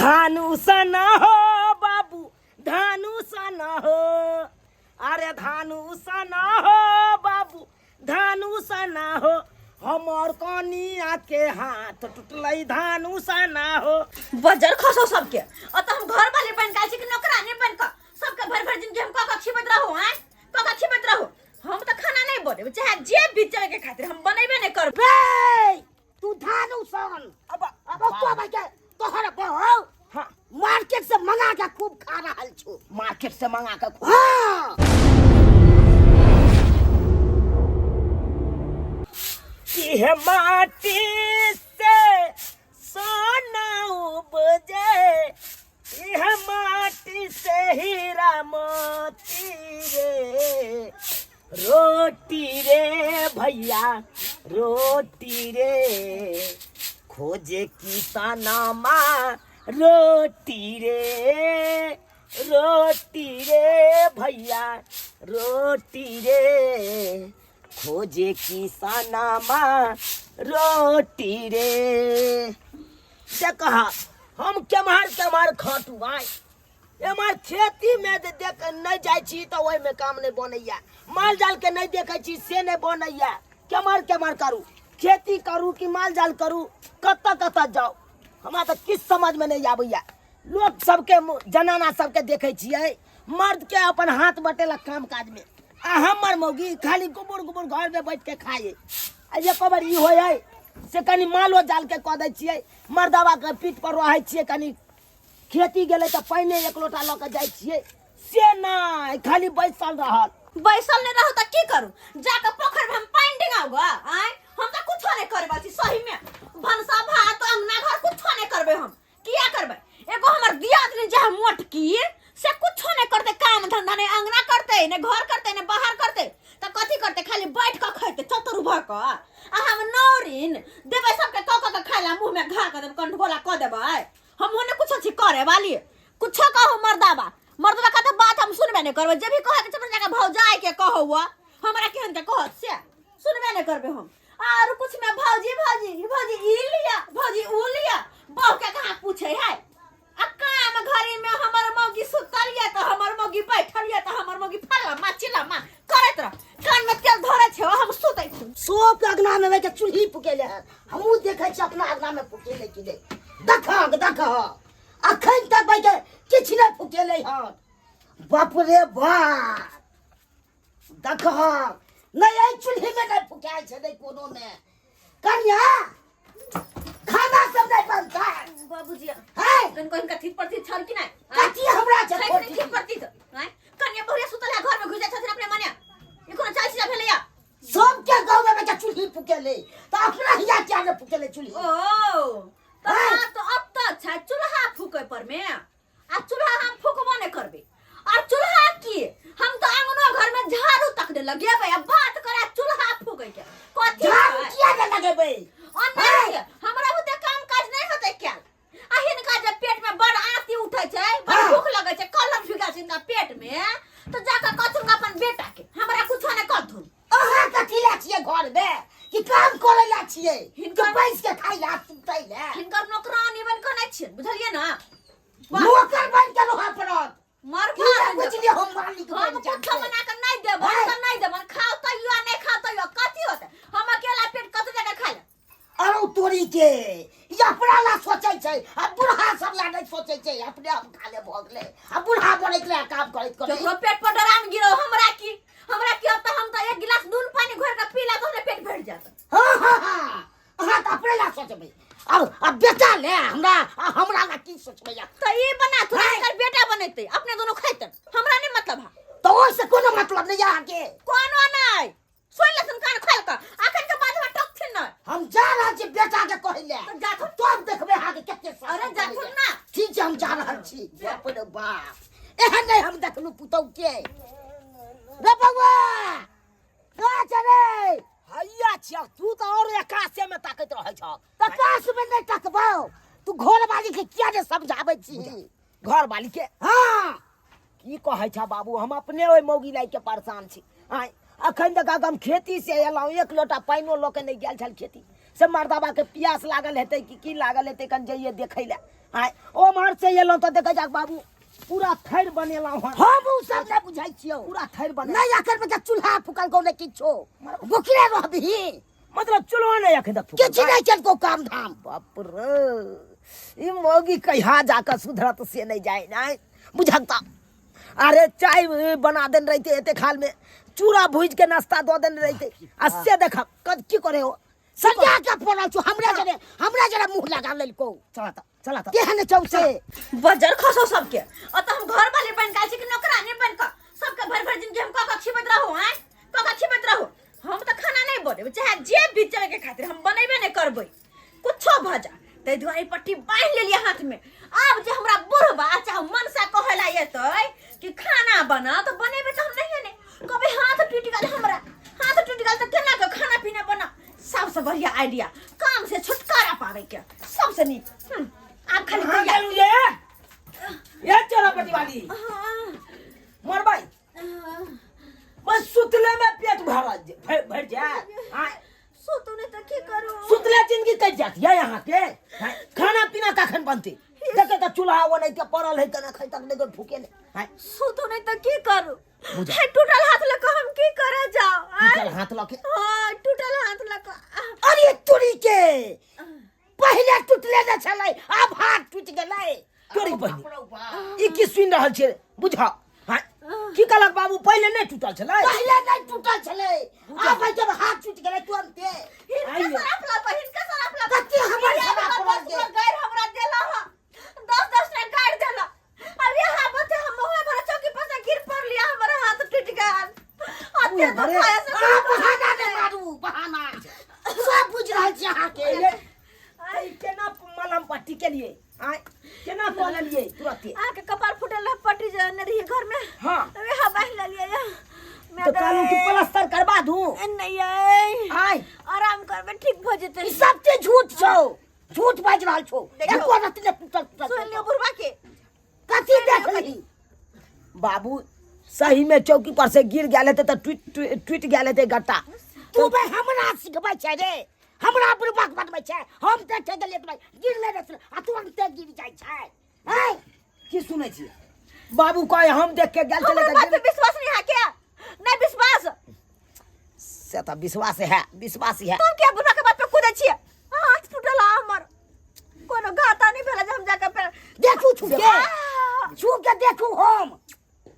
धानु सन हो बाबू, धानु सन हो, अरे धानु सन हो बाबू, धानु सन हो, हमर कनिया के हाथ टूटलै धानु सन हो। बजर खसो सबके। अत हम घर वाले बन के छी कि नौकरानी बन के सबके भर भर जिंदगी हम कक खिबैत रहू? हैं, कक खिबैत रहू? हम त खाना नहीं बनेबे, चाहे जे बीत जाए के खातिर हम बनेबे नहीं करबे। बे तू धानु सन। अब अब तो भाई के तोहर बहू हाँ मार्केट से मंगा के खूब खा रहल छु। मार्केट से मंगा के खूब? हाँ। कि माटी से सोना उपजे, यह माटी से हीरा मोती रे, रोटी रे भैया रोटी रे, खोजे किसानमा रोटी रे, रोटी रे भैया रोटी रे, खोजे किसानमा रोटी रे। देखा हम केम्हर केम्हर खटू आइ, एम्हर खेती में जे देख नहीं जाइ छी तऽ ओहिमे काम नहीं बनैया, माल जाल के नहीं देखै छी से नहीं बनैया। केम्हर केम्हर करू, खेती करू कि माल जाल करू, कतऽ कतऽ जाउ, हमरा तऽ किछु समझमे नहीं आबैया। लोक सबके जनाना सबके देखै छियै मर्द के अपन हाथ बटेलक काम काज में, आ हमर मौगी खाली गोबर गोबर घर में बैठ के खाए। आ एको बेर ई होइ है से कनी मालो जाल के कऽ दै छियै, मर्दवा के पीठ पर रहै छियै, कनी खेती गेलै तऽ पानि एक लोटा लऽ के जाइ छियै, से नहि खाली बैसल रहल। बैसल नहीं रहू तऽ की करू? जाके पोखर में हम पानि डिगाउ ग? आँय, हम तऽ कुछो नहीं करबै छी सही में, भनसा भात अंगना घर कुछो नहीं करबै हम। किया करबै? एगो हमर दियादनी जे है मोटकी से कुछो नहीं करते, काम धंधा नहीं, अंगना करते नहीं, घर करते नहीं, बाहर करते तऽ कथी करते? खाली बैठ कऽ खैते चतुर भऽ कऽ। आ हम नौरिन देबै सबके कऽ कऽ के खाय ला, मुँह में घा कऽ देबै, कंठगोला कऽ देबै। हम ओने कुछो छी करे वाली? कुछो कहू मर्दाबा, मर्दबा का तऽ बात हम सुनबे नहीं करबै। जे भी कहे के छै जाके भौजाई के कहौ, हमरा केहन के कहत से सुनबे नहीं करबै हम। और कुछ में भौजी भौजी भौजी ई लिया भौजी ऊ लिया, बहू के कहाँ पूछे है? आ काम घरी में हमर मौगी सुतल या तऽ हमर मौगी बैठल या तऽ हमर मौगी फल्ला मा चिल्ला मा करैत रह, कान में तेल धरे छै, हम सुतै छी। सब अंगना में बैठ के चूल्ही फुकेले है, हमहूँ देखै छी अपना अंगना में फुकेले कि नहीं। देखह देखह अखन तक बैठ के किछु नहीं फुकेले हन। बाप रे बाप, देखह नहीं एहि चूल्ही में नहीं फुकायल छै, नहीं कोनो में। कनिया खाना सब नहीं बनता बाबूजी है? कन कन कथी प्रति छल कि नहीं? कथी हमरा छै छै कि नहीं प्रति? आँय, कनिया बहुरिया सुतल है, घर में घुस जाइ छथिन अपने मने, ई कोनो चाल चीज भेलैया? सबके गाँव में बच्चा चूल्ही फुकेले तऽ अपना हिया किया नहीं फुकेले चूल्ही? ओ तऽ आँय? बात तो अब तऽ छै चूल्हा फूके पर में, आ चूल्हा हम फूकबो नहीं करबे। और चूल्हा की हम तो अंगनो घर में झाड़ू तक ने लगेबे, आ बात करा चूल्हा फूके के कथी झाड़ू छै? किया नहीं लगेबे? और नहीं छै, हमरा बुते काम काज नहीं होते क्या? आ हिनका जब पेट में बड़ आती उठे छै, बड़ हाँ। भूख लगे छै, कलर भिगा छै हिनका पेट में, तो जाकर कहथुन अपन बेटा के, हमरा कुछो नहीं कहथुन। अहाँ कथी ला छियै घर में कि काम करे ला छियै? हिनकर कि बैस के खाइ ला सुतै ला? हिनकर नौकरानी बन के नहीं छियै, बुझलियै ना? नौकर बन के रहऽ पड़त। मर की भाग बुझलियै हम मालिक हम बनि जायब। कुछो बना के नहीं देब हैं? तऽ नहीं देब, खाओ तैयो नहीं खाओ तैयो, कथी होतै? हम अकेला पेट कतौ जाके खा लेब। अरे तोरी के ई अपना ला सोचै छै आ बूढ़ा सब ला नहीं सोचै छै। अपने हम खा ले भऽ गेलै, आ बूढ़ा बनैत रहे काम करैत करैत। केकरो पेट पर डराम गिरो, हमरा की, हमरा की होतै? हम तऽ एक गिलास नून पानी घोरि के पी ला तऽ हमरे पेट भरि जायत। हाँ हाँ हाँ, अहाँ तऽ अपने ला सोचबै, अब अब बेटा ले हमरा, आ हमरा ला की सोचबै? तऽ ई बना तू हैं? एकर बेटा बनेतै, अपने दोनों खैतन, हमरा नहीं मतलब है। तऽ ओहिसँ कोनो मतलब नहीं अहाँके? कोनो नहीं। सुन लेथुन कान खोल कऽ, अखन के बाद हमरा टोकथिन नहि। हम जा रहल छी बेटा के कहै ले। तऽ जाथुन। तब देखबै अहाँके कते शासन अरे जाथुन करैया। ना। ठीक छै, हम जा रहल छी। बाप रे बाप, एहन नहि हम देखलहुँ पुतहु के। रे बौआ कहाँ छै रे? हैया छिया, तू तऽ और आकाशे में ताकैत रहै छह। तऽ आकाश में नहि तकबौ, तू घरवाली के किया नहि समझाबै छी? घरवाली के? हाँ। की कहै छह बाबू, हम अपने ओहि मौगी लाइ के परेशान छी। आँय, अखन तक हम खेती से एलहुँ, एक लोटा पानिओ लऽ के नहि गेल छल खेती से। मर्दाबा के प्यास लागल हेतै कि की लागल हेतै, कनि जइए देखै लए। आय ओम्हर से एलहुँ तऽ देखै जाक बाबू पूरा थैर बनेलहुँ हन। हम उ सब नहि बुझै छियौ। पूरा थैर बने नहि एखन बच्चा चूल्हा फुकल को नहि किछो, भुखले रहबिही। मतलब चूल्हा नहि एखन तक फुकल? किछु नहि केलको काम धाम। बाप रे, ई मौगी कहिया जाकऽ सुधरत से नहि जाय। नहि बुझक तऽ अरे चाय बना देने रहिते, एते खाल में चूड़ा भूज के नाश्ता दऽ देने रहिते, आ से देखब कद की करे हो। सरिया के पड़ल छौ, हमरा जरे हमरा जरे मुंह लगा लेलको। चला तऽ, चला तऽ। केहन छौ से? बजर खसो सबके। अतः हम घर वाले बन के छी कि नौकरानी बन के सबके भर भर जिंदगी हम कऽ कऽ खिबैत रहू? आँय, कऽ कऽ खिबैत रहू? हम तऽ खाना नहीं बनेबै, चाहे जे बीत जाए के खातिर हम बनेबे नहीं करबै, कुछो भऽ जा। ताहि दुआरे ई पट्टी बान्हि लेलियै हाथ में। आब जे हमरा बुढ़बा चाहे मनसा कहै ला एतै कि खाना बना, तऽ बनेबै तऽ हम नहिए ने कहबै। हाथ टूटि गेल हमरा, हाथ टूटि गेल तऽ केना कऽ खाना पीना बना? सबसे बढ़िया आइडिया काम से छुटकारा पाबै के सबसे नीक। आब खाली कहाँ तैयार गेलू ये? ये चोरा पटी वाली। हाँ, मरबै। हाँ। बस सुतले में पेट भर भर जाए। हाँ, सुतू नहीं तऽ की करू? सुतले जिंदगी कटि जात ये यहाँ के। हाँ, खाना पीना कखन बनते? देखे तऽ चूल्हा वो नहीं के पड़ल है, केना खै तक नहीं फूके नहीं। हाँ, सुतू नहीं तऽ की करू? बुझा। हे, टूटल हाथ लऽ कऽ हम की करे जाउ? आँय? टूटल हाथ लऽ के? हाँ, टूटल हाथ लऽ कऽ। अरे तुरी के, पहिले टूटले ने छलै, आब हाथ टूटि गेलै। तोरी बहिनी, ई की सुनि रहल छियै? बुझा। हाँ, की कहलक बाबू, पहिले नहि टूटल छलै? पहिले नहि टूटल छलै, आब है जब हाथ टूटि गेलै तुरन्ते। हिनका आइए। सराफ लऽ कऽ, हिनका सराफ लऽ कऽ। कते हमर इएह सराफ हमर लऽ बस गेल। गारि हमरा देला हँ, 10 10 टा गारि देला। अब यहाँ बच्चे हम मुँह भर चौकी पर से गिर पड़ लिया, हमारा हाथ टूट गया। उहे अत्यंत भरे। दुखाया से। अहाँ बहाना नहि मारू, बहाना सब बुझि रहल छी अहाँके। पहिले ई केना मलहम पट्टी केलियै? आँय, केना कऽ लेलियै तुरते? अहाँके कपार फूटल रहे, पट्टी जे अनने रहियै घर में। हाँ। तऽ वएह बान्हि लेलियै यऽ। तऽ कहलहुँ कि प्लास्टर करबा दू। नहि यै। आँय? आराम करबै, ठीक भऽ जेतै। ई सब चीज झूठ छौ, झूठ बाजि रहल छौ। देखियौ। एको रत्ती नहि टूटल टूटल। सुनि लियौ बुढ़बा के। कथी देखली? बाबू सही में चौकी पर से गिर गेल हेतै तऽ टूटि टूटि गेल हेतै गट्टा। तू बे हमरा सिखबै छै रे, हमरा बुढ़बक बनबै छै। हम देखे गेलियै तऽ भाइ गिरले नहि छलै आ तुरन्ते गिर जाइ छै। हैं? की सुनै छियै बाबू? कहे हम देख के गेल छलै हमर तऽ बात पे विश्वास नहीं है क्या? नहीं विश्वास? से तऽ विश्वास है, विश्वास है। तुम क्या बुढ़बा के बात पे कूदै छियै? हाथ टूटल है हमर, कोनो घाटा नहीं भेल जे हम जाके फेर देखू छू के, आह! छू के देखू हम।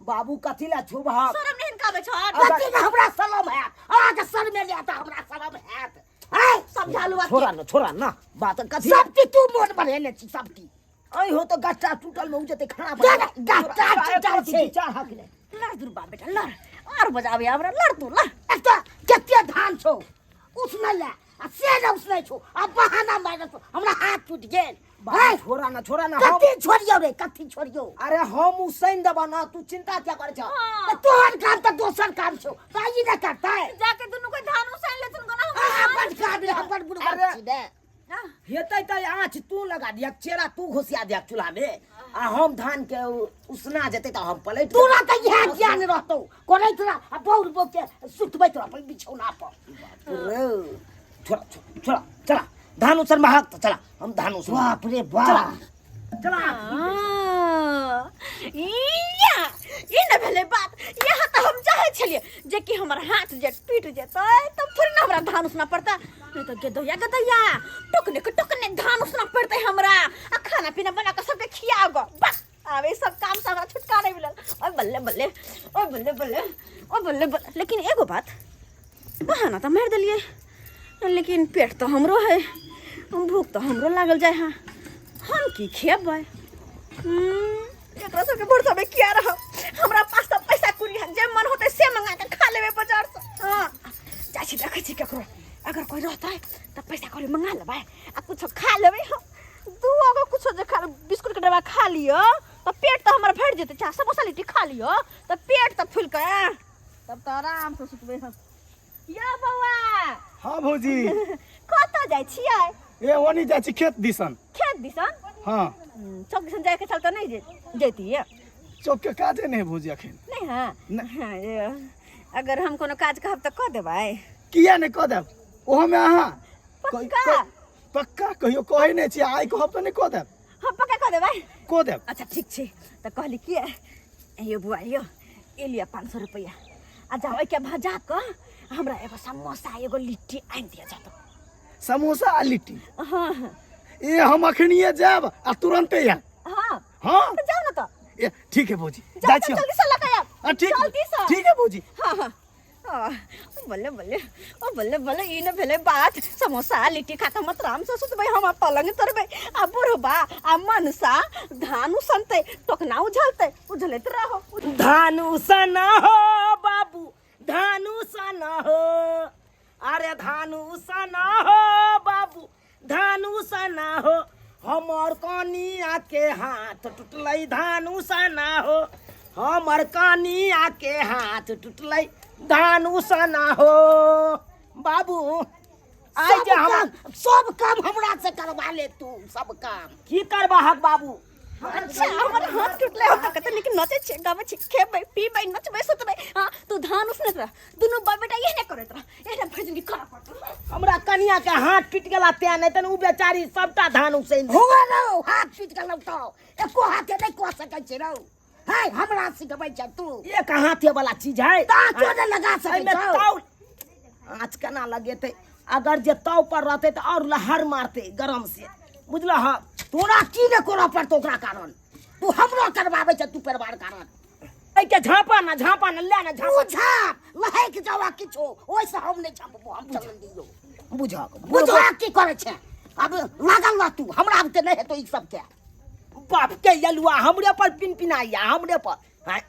बाबू कथी लए छुबहक? शरम नहीं हिनका आबै छौ? कथी के हमरा शरम हैत? अहाँके शरमे नहि हैत, हमरा शरम हैत? हैं? समझा लू। छोड़ा न, छोड़ा न बात कथी। सब चीज तू मोन बढ़ेने छी, सब चीज। ऐ हो तऽ गट्टा टूटल में उ जेतै खाना। गट्टा टूटल छै। चार हक नहि। लड़ दुर्बा बेटा लड़, और बजाबे हमरा, लड़ तू लड़। एक तऽ कते धान छौ उसनै लए आ से नहि उसनै छौ, आ बहाना मारि छौ हमरा हाथ टूटि गेल। बाबू छोड़ा न, छोड़ा न हम। कथी छोड़ियौ रे, कथी छोड़ियौ? अरे हम उसैन देबऽ न, तू चिंता क्या करै छह? हाँ। तऽ तोहर काम तऽ दोसर काम छौ, तऽ ई नहि करतै? जाके दुनू के धान उसैन लेथुन कोना। अहाँ बड काबिल, हम बड बुढ़बा अरे। छी ने। हेतै तऽ आँच तू लगा दियक, चेरा तू घुसिया दियक चूल्हा में, आ हम धान के उसना जेतै तऽ हम पलटि। तोरा तऽ इएह ज्ञान रहतौ, करैत रह आ बौर बौर के सुतबैत रह अपन बिछौना पर। रे, छोड़ा छोड़ा छोड़ा, चला धान उसन महक तऽ चला हम धान उसन। बाप रे बाप। चला। या ई न भेलै बात। इएह तऽ हम चाहै छलियै जे कि हमर हाथ जे टूटि जेतै तब थोड़े ने हमरा धान उसना पड़तै, नहि तऽ गदैया गदैया टोकने के टोकने धान उसना पड़तै हमरा, आ खाना पीना बना कऽ सबके खियाओ गऽ। बस आब ई सब काम से हमरा छुटकारा मिलल। ओए बल्ले बल्ले, ओए बल्ले बल्ले, ओए बल्ले बल्ले। लेकिन एगो बात, बहाना तऽ मारि देलियै, लेकिन पेट तऽ हमरो है, भूख तऽ हमरो लागल जाइ है, हम की खेबै? एकरा सबके भरोसा में किया रहब? हमरा पास तऽ पैसा कुरी है, जे मन होतै से मंगा के खा लेबै बाजार से। हाँ, जाइ छी, देखै छी केकरो अगर कोई रहतै तऽ पैसा कौड़ी मंगा लेबै आ कुछो खा लेबै हम। दू गो कुछो जे खा, बिस्कुट के डब्बा खा लिअ तऽ पेट तऽ हमर भरि जेतै, चाहे समोसा लिट्टी खा लिअ तऽ पेट तऽ फुलि कऽ तब तऽ आराम से सुतबै हम। यौ बौआ। हाँ भौजी। कतऽ जाइ छियै? ए ओनी जाइ छी खेत दिसन। खेत दिसन? हाँ। चौक दिसन जाइके छल तऽ नहि जैतियै? चौक के काजे नहि भौजी अखन। नहि? हाँ। नहि। हाँ, ये, अगर हम कोनो काज कहब तऽ कऽ देबै? किया नहि कऽ देब, ओहोमे अहाँ। पक्का? पक्का, कहियो कहै नहि छी, आइ कहब तऽ नहि कऽ देब? हाँ, पक्का कऽ देबै। देबै को देब। अच्छा ठीक छै। तऽ कहली कि यौ बुआ यौ, ए लिअ 500 रुपैआ आ जाओ ओहिके बाद जाकऽ हमरा एगो समोसा एगो लिट्टी आनि दिअ जातो। समोसा आ लिट्टी? हाँ हाँ। ए हम अखनिए जायब आ तुरंते आयब। हाँ। हाँ। तऽ जाउ ने तऽ। ए ठीक है भौजी, जाउ जाइ तऽ छी हम। जल्दी से लऽ कऽ आयब। हाँ, ठीक। जल्दी से। ठीक है भौजी। हाँ हाँ। आ, बल्ले बल्ले ओ बल्ले बल्ले, ई न भेलै बात। समोसा लिट्टी खा कऽ हम आराम से सुतबै, हम पलंग तरबै आ बुढ़बा आ मनसा धान उसनतै, टोकना उझलतै, उझलैत रहो। धान उसना हो बाबू, धान उसना हो, अरे धान उसना हो बाबू, धान उसना हो, हमर कनिया के हाथ टूटलै, धान उसना हो, हमर कनिया के हाथ टूटलै, धान उसना हो बाबू। आइ जे सब हम काम, सब काम हमरा से करवा ले तू, सब काम। की करबाहक बाबू? अच्छा हमर हाथ टूटले, हम तऽ कते नीक नचै छियै, गाबै छियै, खेबै पीबै नचबै सुतबै। हाँ तू धान उसनैत रह, दुनू बाप बेटा एहने करैत रह, एहने भरि जिंदगी करऽ पड़तौ। हमरा कनिया के हाथ टूटि गेला तें, नहि तऽ उ बेचारी सबटा धान उसैन। हुआ रौ, हाथ टूटि गेलौ तऽ एको हाथे नहि कऽ सकै छै रौ। है हमरा सिखबै छै तू? एक हाथे वाला चीज है। तऽ क्यों नहि लगा सकै एहिमे छौ? ताव आँच केना लगेतै? अगर जे ताव पर रहतै तऽ आओर लहर मारतै गरम से, बुझलह? हँ। तोरा की नहि करऽ पड़तौ ओकरा कारण, तू हमरो करबाबै छै तू परिवार कारण। एहिके झाँपा ना, झाँपा ना, ले ना तू झाँपा। झाँप लहकि जाओ आ किछो ओहिसँ हम नहि झाँपबो, हम चलल दियौ। बुझक बुझा की करै छै? अब लागल रह तू, हमरा बुते नहि हेतौ ई सबके। बाप के यलुआ हमरे पर पिन पिनाइया हमरे पर हैं?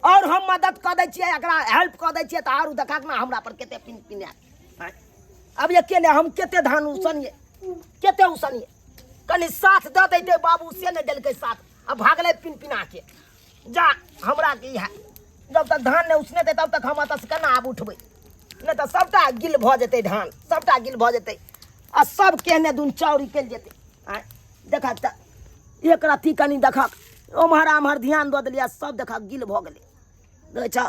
और हम मदद कऽ दै छियै, एकरा हेल्प कऽ दै छियै तऽ आरो देखा ना हमरा पर कते पिन पिनायत हैं? अब अकेले हम कते धान उसनिए, कते उसनिए? कनि साथ दऽ दैते बाबू, से नहि देलकै साथ, आ भागलै पिन पिना के। जा हमरा की है, जब तक धान नहि उसनेतै तब तक हम एतऽ से केना आब उठबै? नहि तऽ सबटा गिल भऽ जेतै धान, सबटा गिल भऽ जेतै आ सब केहने दुन चाउर निकलि जेतै। आँय देखक तऽ एक रत्ती कनि देखक ओम्हर आम्हर ध्यान दऽ देलियै, सब देखक गिल भऽ गेलै। देखै छह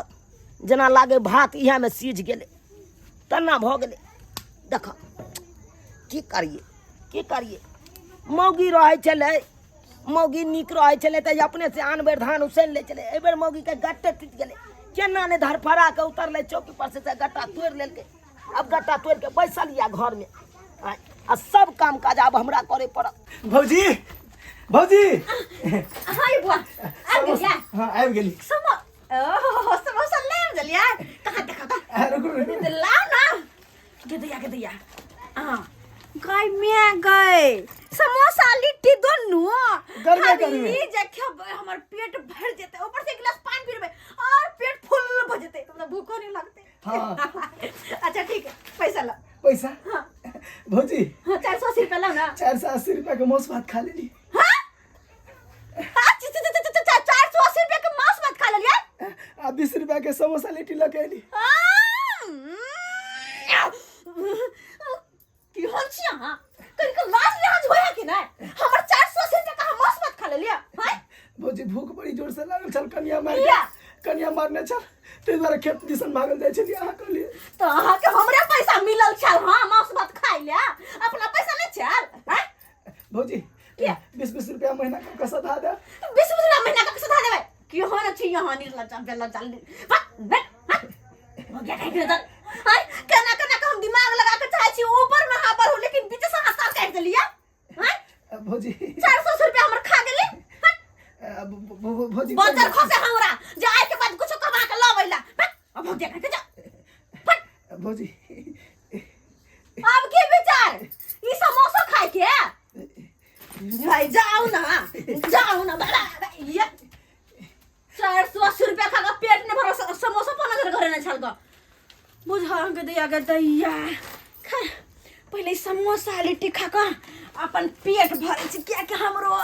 जेना लागै भात इएहमे सीझ गेलै तेना भऽ गेलै। देखक की करियै, की करियै? मौगी रहै छलै, मौगी नीक रहै छलै तऽ अपने से आन बेर धान उसैन लै छलै। एहि बेर मौगीके गट्टे टूटि गेलै, केना नहि धरफड़ा कऽ उतरलै चौकी पर से गट्टा तोड़ि लेलकै। अब गट्टा तोड़ि कऽ बैसल यऽ घरमे आ सब काम काज आब हमरा करे पड़त। भौजी, भौजी। हाँ ये बुआ आबि गेलियै? हाँ आबि गेली। समो ओहो समोसा ले आबि गेलियै? कहाँ देखा तऽ। आ, रुकू रुकू। तऽ लाउ ना, गे दैया गे दैया। हाँ गाय में गए समोसा लिट्टी दोनों। गर्मे खाली गर्मे। ई जे खेबै हमर पेट भरि जेतै, ऊपर से एक गिलास पानि पीबै और पेट फुल भऽ जेतै, तऽ हमरा भूखो नहीं लगतै। हाँ। अच्छा ठीक है, पैसा ला। पैसा? हाँ। भौजी। हाँ, 480 रुपया लाओ ना। 480 रुपया के मांस भात खा लेली। हाँ? हाँ, 480 रुपया के मांस भात खा लेलियै? आ 20 रुपया के समोसा लिट्टी लऽ के एली। की होल छी अहाँ? कनिको लाज लिहाज होय है कि नहि? हमर 480 रुपया के अहाँ मांस भात खा लेलियै? हैं? भौजी भूख बड़ी जोर से लागल छल, कनिया मार किया? कनिया मारने छल, ताहि दुआरे खेत दिसन भागल जाइ छलियै। अहाँ कहलियै तऽ अहाँके हमरे पैसा मिलल छल। हाँ मांस भात खाइ ले अपना पैसा नहि छल? हैं? भौजी किया? 20-20 रुपया महीना कऽ के सधा दे। 20-20 रुपया महीना कऽ के सधा देबै? की हो न छी यहाँ निर्लज्ज बेलज्ज हट बैठ हट हो गया कहीं के हाय केना केना के हम दिमाग लगा के चाहे छी ऊपर में हाँ बढ़ू, लेकिन बीच से हाथ काट देलियै। हाय भौजी 400 रुपया हमर खा गेली। हट भौजी बजर खसे हमरा जे आइ के बाद कुछो कमा के लबै ला। हट अब हो गया कहीं के जा। हट भौजी अब की विचार ई समोसा खाए के? भाई जाओ ना, जाओ ना बाबा। ये 480 रुपया खा के पेट नहीं भरा, समोसा पर नजर घरे नहीं छल बुझा के दैया के दैया। खा पहले समोसा लिट्टी खा के अपन पेट भरे छी, किया कि हमरो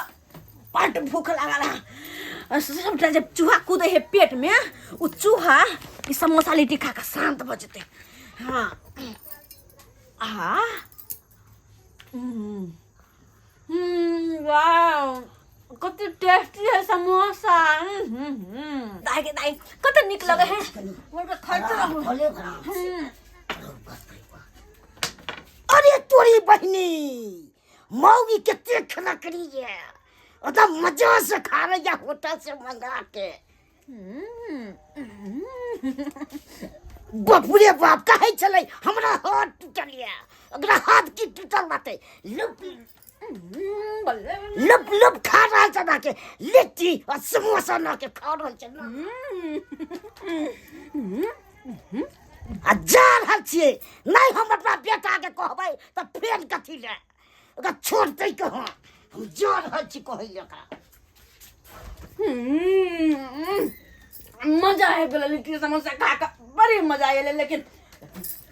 बड भूख लागल है। सबटा जब चूहा कूदे है पेट में, उ चूहा ई समोसा लिट्टी खा के शांत भ जेतै। हाँ आ वाह कते टेस्टी है समोसा। दाई के दाई कते नीक लगे है, मोर खाइते रहू। भले भरा। अरे तोरी बहिनी मौगी कते खनकरी ये। ओतऽ मजा से खा रहे होटल से मंगा के। बाप रे बाप, कहै छलै हमरा हाथ टूटल यऽ, ओकरा हाथ की टूटल बाटे? लुप लुप लुप खा रहल छै ना के लिट्टी आ समोसा ना के खा रहल छै ना। आ जा रहल छियै, नहि हम अपना बेटाके कहबै तऽ फेर कथी लए ओकरा छोड़तै कहाँ? हम जा रहल छी कहै लए ओकरा। मजा आबि गेलै लिट्टी समोसा खा कऽ, बड़ी मजा एलै। लेकिन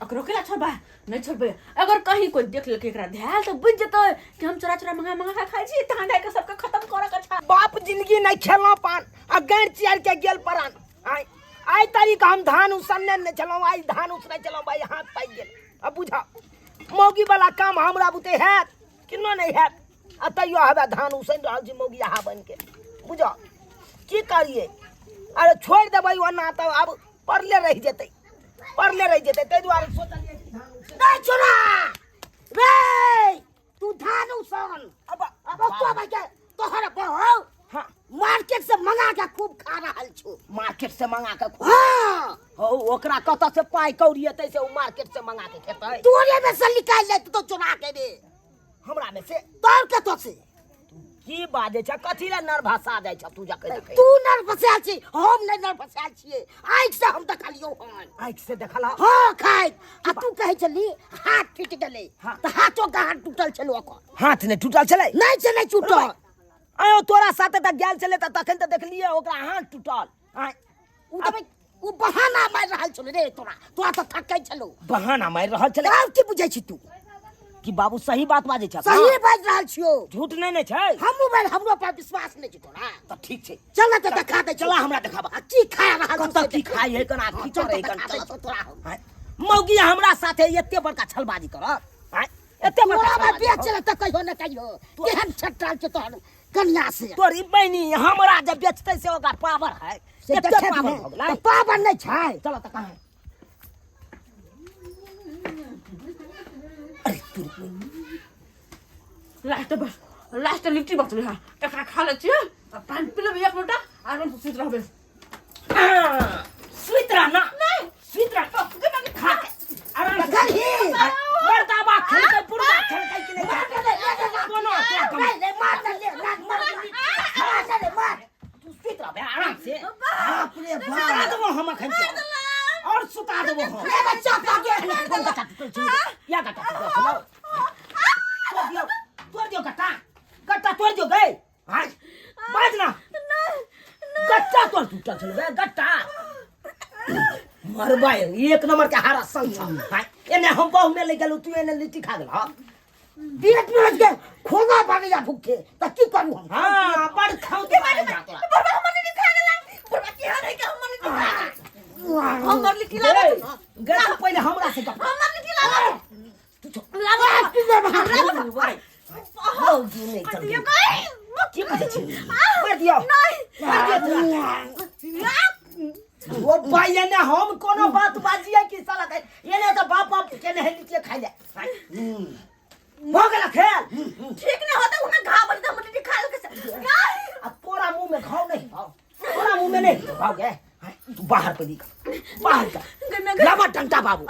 ओकरो केला छोड़बा नहि छोड़बै। अगर कहीं कोई देख लेलकै एकरा धैल तऽ बुझि जेतै कि हम चोरा चोरा मंगा मंगा के खाइ छी। तहन जाके सबके खत्म करऽ के छै। बाप जिंदगी नहि खेलहुँ पान आ गाँड़ चियार के गेल परान। आइ आइ तारीख हम धान उसनने नहि छलहुँ, आइ धान उसनै छलहुँ भाइ, हाथ पाकि गेल। आ बुझा मौगी वाला काम हमरा बुते हैत किनो नहि हैत, आ तैयो हवे धान उसनि रहल छी मौगी अहाँ बनिके। बुझ की करियै? अरे छोड़ि देबै ओना तऽ आब पड़ले रहि जेतै, पड़ले रहि जेतै, ताहि दुआरे सोचलियै कि धान उसनि। रे छोरा रे, तू धान उसन। अब अब तो भाई के तोहर बहु हाँ मार्केट से मंगा के खूब खा रहल छु। मार्केट से मंगा के खूब? हाँ। हो, ओकरा कतऽ से पाइ कौड़ी एतै से ओ मार्केट से मंगा के खेतै? तोरे में से निकाल ले तू तो चुरा के रे। हमरा में से? तोर कतऽ से? की बाजै छ? कथी लए नर्भसा जाइ छ तू जखन जखन? तू नर्भसायल छी, हम नहि नर्भसायल छियै। आँखि से हम देखलियौ हन। आँखि से देखल? हाँ, खाइत। आ तू कहै छली हाथ टूटि गेलै। हाँ। तऽ हाथो कहाँ टूटल छलौ ओकर? हाथ नहि टूटल छलै? नहि छलै टूटल। आयो तोरा साथे तऽ गेल छलै तऽ तखन तऽ देखलियै ओकरा हाथ टूटल। आँय, ओ तऽ ओ बहाना मारि रहल छलै रे तोरा, तोरा तऽ थकै छलौ। बहाना मारि रहल छलै? आब की बुझै छी तू? कि बाबू सही बात बाजै छ? सही बाजि रहल छियौ। झूठ नहि ने छै? हमहूँ बाजि, हमरो पर विश्वास नहि छै तोरा। तऽ ठीक छै, चल ने तऽ देखा दै। चला, हमरा देखाबा। आ की खा रहल छौ कतऽ से की देखा। खाइ है, केना हाँ, की चल करै तऽ है, देखा दै चल। छौ तोरा हम। आँय, मौगी हमरा साथे एते बड़का छलबाजी करत? आँय, एते बड़का तोरा छलबाजी बेच करत? ले तऽ कहियो ने कहियो केहन छटल छै तोहर कन्या से। तोरी बहिनी हमरा जे बेचतै से ओकरा पावर है से एते देखे पावर ने, भऽ गेलै। तऽ पावर नहि छै। चलो तऽ कहाँ? अरे तोरी लास्ट बस, लास्ट लिट्टी बचलै हँ, एकरा खा लै छियै आ पानि पी लेबै एक लोटा, आराम से सुति रहबै। सुति रह ना। नहि। सुति रह खा के आराम से। देखलही? मर्दाबा खेलकै, पुरबा खेलकै कि नहि? कोनो तोरा कम मार दे, मार दे, मार दे, मार दे, मार। तू सुति रहबे आराम से। बाप रे सुता बाप। देबो हम अखन के और सुता देबो हम। रे बच्चा पागे। कोन गट्टा टूटल छौ? या गट्टा टूटल छौ? तोड़ दियौ, तोड़ दियौ गट्टा, गट्टा तोड़ दियौ। गई हाय, बाज ना, गट्टा तोड़ टूटल छौ बे गट्टा? मरबै एक नंबर के हारा संग छौ। हाय, एने हम बहु में ले गेलु, तू एने लिट्टी खा गेल। हाँ, पेट में के खोना बानी या भूखे त की करू हम? हाँ, बड़ खाऊ के बारे में तोरा। बुढ़बा हमर लिट्टी खा गेलै। बुढ़बा की हाल है कि हमर लिट्टी खा गेलै? हमर लिट्टी लागत न। गए, तू पहिले हमरा से गप। हमर लिट्टी लागत। तू छोड़। लागत। मौगी नहि चल। दियौ गई। की कहै छी? मार दियौ। नहि। मार दियौ तोरा। ओ भाई, एने हम कोनो बात बाजिए कि साला के एने तऽ बाप बाप के नहीं लिट्टी खाइ ले भऽ गेल खेल। ठीक नहीं होता, उन्हें घाव बन हमर लिट्टी खा लेलकै से। नहीं। आ तोरा मुंह में घाव नहीं भाव? तोरा मुंह में नहीं घाव गए? तू बाहर पे निकल, बाहर जा। लावा डंडा बाबू,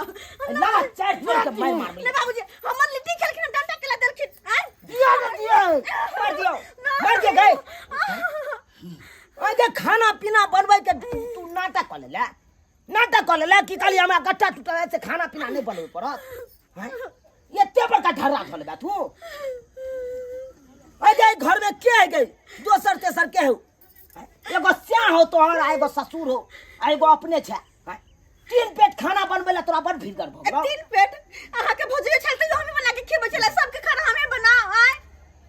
लावा, चार चोर के मैं मारबै। नहीं बाबूजी, हमर लिट्टी खेलखिन, डंडा केला देलखिन। आँय? दिया ने दिया। मार दियो, मार दियो। गए ओए खाना पीना बनबै के तू नाटक कऽ लेले, नाटक कऽ लेले कि कहली हमरा गट्टा टूटल है से खाना पीना नहि बनबै पड़त? आँय? एते बड़का ढर्रा धऽ लेबे तू? अरे गई, घर में के है गई दोसर तेसर के हो? एगो स्याह हो तोहर, आ एगो ससुर हो, आ एगो अपने छै। आँय? तीन पेट खाना बनबै ला तोरा बड़ भीड़ भऽ गेलौ। तीन पेट अहाँ के भौजी छल तऽ हमें बना के खेबै छलै, सबके खाना हमें बनाओ। आय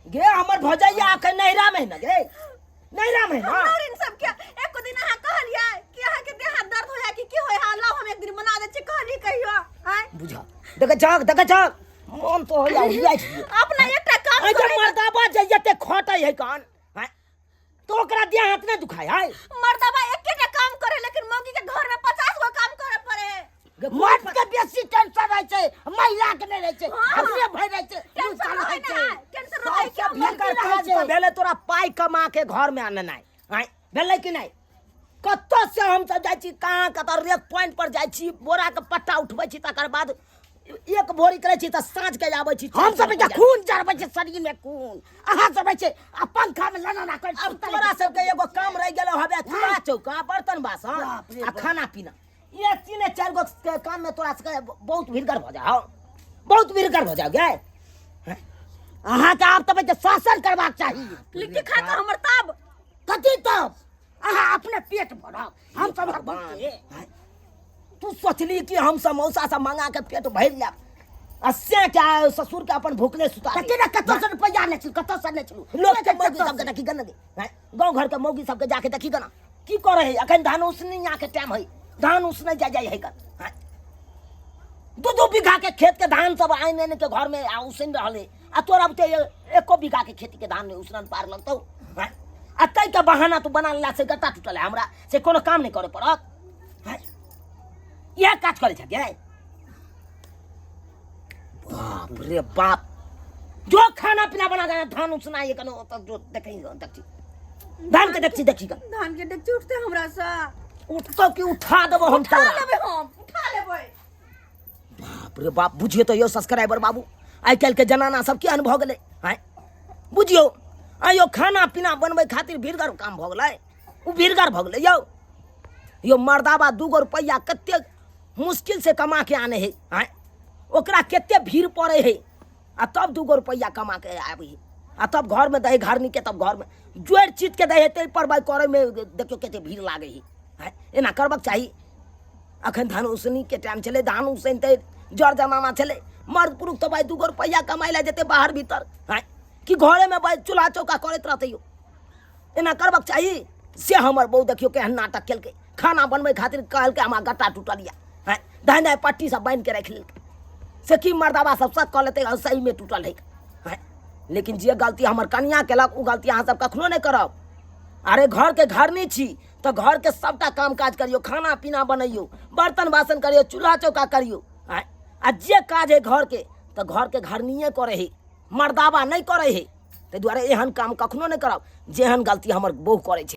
गे, हमर भौजैया अखन नैहरा में है ना गे, नैहरा में है ना। हमरा इन सबके एको दिन अहाँ कहलियै कि अहाँ के देह हाथ दर्द होया कि की होय? हां, लाओ हम एक दिन बना दै छी, कहली कहियो? आय बुझा देख जाग, देख जाग, मन तो हो जा उड़िया छी। अपना एकटा काम अरे करै। मर्दाबा जे एते खटै है कान, आँय? तो ओकरा देह हाथ नहि दुखाय है? मर्दाबा एकेटा काम करे, लेकिन मौगी के घर में 50 गो काम करे पड़े। मर्द के बेसी टेंशन रहै छै, महिला के नहि रहै छै। हाँ। हमरे भय रहै छै। टेंशन रहै रहै छै। ना, टेंशन रहै कि सबसे हमर भीड़गर रहै काज छै। तऽ भेलै तोरा पाइ कमा के घर में आननाइ आँय भेलै कि नहि कतऽ से हमसब जाइ छी कहाँ कतऽ रेक पॉइंट पर जाइ छी बोरा के पट्टा उठबै छी तकर बाद एक भोरी करै छी तऽ साँझ के आबै छी हम सब के खून जरबै छै शरीर में खून अहाँ सब छै आ पंखा में लना ना कर अब तोरा सबके एगो काम रहि गेलो हबे चूल्हा चौका बर्तन बासन बाप रे आ बाप। खाना पीना ये तीने चारि गो के काम में तोरा सबके बहुत भीड़गर भऽ जाओ बहुत भीड़गर भऽ जाओ गे अहाँ के आब तब शासन करबाक चाही लिट्टी खा के हमर तब कथी तब अहाँ अपने पेट भरब हम सब भूखे। तू सोचली कि हम समोसा सब मंगा के पेट भरि लेब आ से क्या ससुर के अपन भूखले सुता तऽ केना कतौ से रुपैआ नहि छलू कतौ से नहि छलू लोक के मौगी सबके देखी गन गे गाँव घर के मौगी सबके जाके देखी गना की करे है अखन धान उसनी के टाइम है धान उसने जा जाय है गन दू दू बीघा के खेत के धान सब आनि आनि के घर में आ उसन रहल है आ तोरा बुते एको बीघा के खेती के धान नहीं उसरन पार लगतौ हैं? आ तै के बहाना तू बना लेला से गत्ता टूटल है हमरा से कोनो काम नहीं करे पड़त हैं? इएह काज करे छै गे बाप रे बाप जो खाना पीना बना देना धान उसना ये कनो तब जो देखी देखी धान के देखी देखी का धान के डेगची उठते हमरा से उठतो कि उठा देबो हम उठा तोरा लेबै हम उठा लेबै बाप रे बाप बुझियो तो यो सब्सक्राइबर बाबू आइ काल्हि के जनाना सब केहन भऽ गेलै आँय बुझियो आयो खाना पीना बनबै खातिर भीड़गर काम भऽ गेलै ओ भीड़गर भऽ गेलै यौ यो मर्दाबा दूगो रुपैआ कतेक मुश्किल से कमा के आने है आँय ओकरा कते भीड़ पड़े है आ तब दूगो रुपैआ कमा के आबै है आ तब घरमे दै घरनी के तब घरमे जोड़ि चीट के दै है ताहि पर भाई करैमे देखियौ कते भीड़ लागै है आँय एना करबाक चाही अखन धान उसनीके टाइम छलै धान उसनतै जर जमाना छलै मर्द पुरुष तऽ भाइ दूगो रुपैआ कमाइ लए जेतै बाहर भीतर आँय कि घरेमे भाइ चूल्हा चौका करैत रहतै यौ एना करबाक चाही से हमर बहू देखियौ केहन नाटक केलकै खाना बनबै खातिर कहलकै हमरा गट्टा टूटल यऽ आँय दाँइ दाँइ पट्टी सब बान्हि के राखि लेलकै से की मर्दाबा सब शक कऽ लेतै सहीमे टूटल है आँय लेकिन जे गलती हमर कनिया केलक ओ गलती अहाँ सब कखनो नहि करब अरे घरके घरनी छी तऽ घरके सबटा काम काज करियौ खाना पीना बनैयौ बर्तन बासन करियौ चूल्हा चौका करियौ आँय आ जे काज है घरके तऽ घरके घरनिए करै है मर्दाबा नहि करै है ताहि दुआरे एहन काम कखनो नहि करब जेहन गलती हमर बहू करै छै।